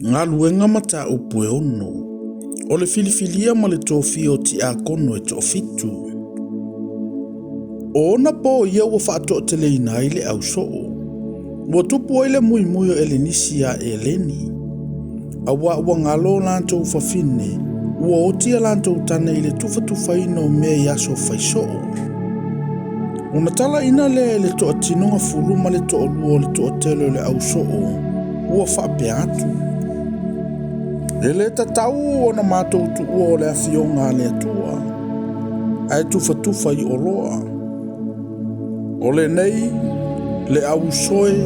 Galuega Mataupu e 6, o le filifilia ma le tofia o tiakono e toafitu. O ona po ia ua faatoateleina ai le ausoo. Ua tupu ai le muimui o Elenisi ia Eleni. Auā ua galo o latou fafine, ua oti a latou tane i le tufatufaina o mea i aso faisoo. Ona talaina lea e le toatinogafulu ma le toalua o le toatele o le ausoo, ua faapea atu, E le tatau ona matou tuua o le afioga a le Atua, ae tufatufa i oloa. O lenei le ausoe,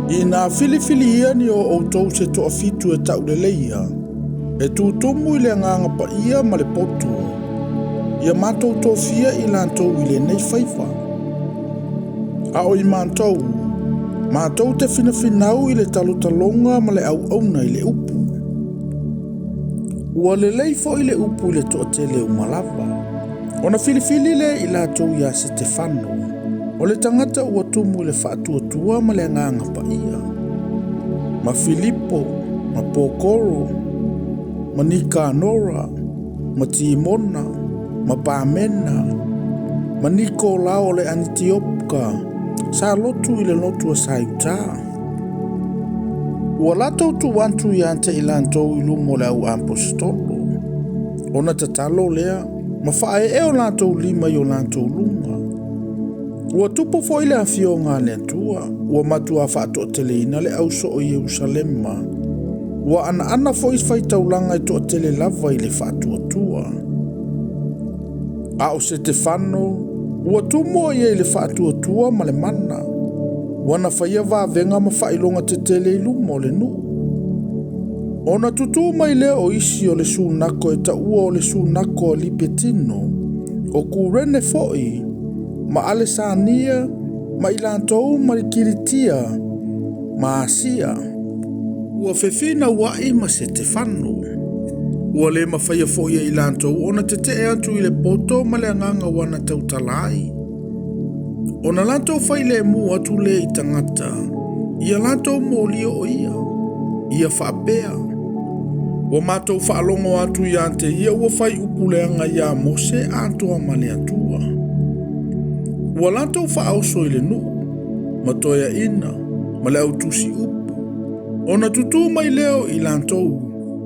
ina filifilia ni o outou se toafitu e tauleleia, e tutumu i le agaga paia ma le poto, ia matou tofia i latou i lenei faiva. A o i matou, matou te finafinau i le talotaloga ma le auauna i le upu. Ua lelei foi le upu i le toatele uma lava. Ona filifili lea i latou ia Setefano, o le tagata ua tumu i le faatuatua ma le agaga paia, ma Filipo, ma Pokoro, ma Nikanora, ma Timona, ma Pamena, ma Nikolao o le Anitioka, sa lotu i le lotu a Saiutā. Ua latou tuu atu ia te i latou i luma o le au aposetolo, ona tatalo lea ma faaee o latou lima i o latou luga. Ua tupu foi le afioga a le Atua, ua matua faatoateleina le ausoo i Ierusalema, ua anaana foi faitaulaga e toatele lava i le faatuatua. A o Setefano, ua tumu ia i le faatuatua ma le mana, ua na faia vavega ma faailoga tetele i luma o le nuu. Ona tutū mai lea o isi o le sunako e taua o le sunako a Lipetino, o Kurene foi, ma Alesania, ma i latou ma le Kilitia, ma Asia. Ua fefinauai ma Setefano. Ua le mafaia foi e i latou ona tetee atu i le poto ma le agaga ua na tautala ai. Ona latou failemu atu lea i tagata, ia latou molia o ia, ia faapea, Ua matou faalogo atu ia te ia ua fai upu leaga ia Mose atoa ma le Atua. Ua latou faaoso i le nuu, ma toeaina, ma le autusi upu. Ona tutū mai lea o i latou,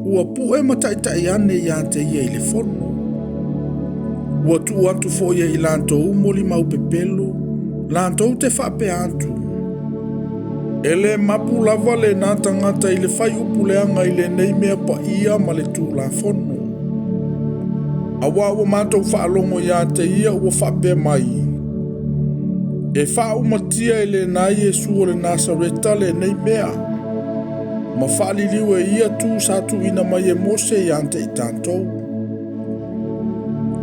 ua pue ma taitai ane ia te ia i le fono. Ua tuu atu foi e i latou molimau pepelo, latou te faapea atu, E le mapu lava lena tagata i le fai upu leaga i lenei mea paia ma le Tulafono. Auā ua matou faalogo ia te ia ua faapea mai, E faaumatia e lena Iesu o le Nasareta lenei mea, ma faaliliu e ia tu sa tuuina mai e Mose ia te i tatou.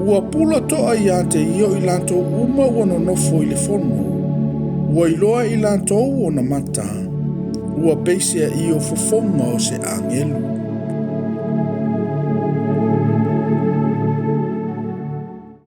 Ua pula toa ia te ia o i latou uma ua nonofo i le fono. Ua iloa e i latou ona mata, ua pei seaʻio fofoga o se agelu.